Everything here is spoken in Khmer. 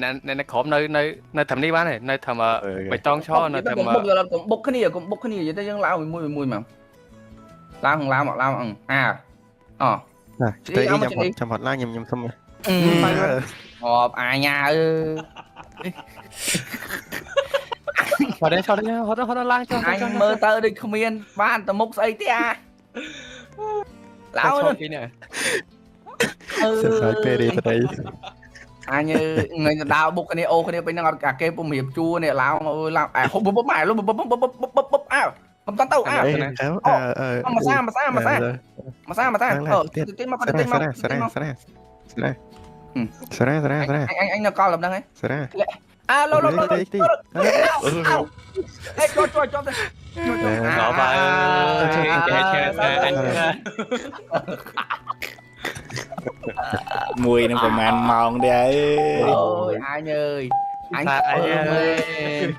ណែណែក្រុមនៅនៅនៅត្រឹមនេះបានទេនៅត្រឹមបៃតងឆនៅត្រឹម កុំបុកកុំបុកគ្នាកុំបុកគ្នានិយាយទៅយើងឡើងមួយមួយមកឡើងឡើងមកឡើងអាអូ ណាទៅចាំហត់ចាំហត់ឡើងខ្ញុំខ្ញុំសុំ ហបអាញាអើ ហត់ទេហត់ទេហត់ហត់ឡើងចុះ អញមើលទៅដូចគ្មានបានទៅមុខស្អីទេអាឡើង ពីនេះ អឺ សរសៃពេលរីត្រី អញថ្ងៃដើរបុកគ្នាអូគ្នាពេញហ្នឹងអត់អាគេពុំរៀបជួនេះឡើងអើយឡើងអាហុបបុបម៉ែលុបបុបបុបបុបបុបអើកុំតទៅអើ អើអើ មកសាមកសាមកសាមកសាមកសាអឺទីមក សារ៉ា ទីមក សារ៉ាសារ៉ាសារ៉ាសារ៉ាសារ៉ាសារ៉ា អញអញនៅកលដល់ហ្នឹងឯង សារ៉ា អើលោលោលោ ទីទី អេចូលចូលចូលទៅ ដល់បើគេឆែអញ មួយនឹងប្រហែលម៉ោងដែរ អូយអញអើយអញអើយ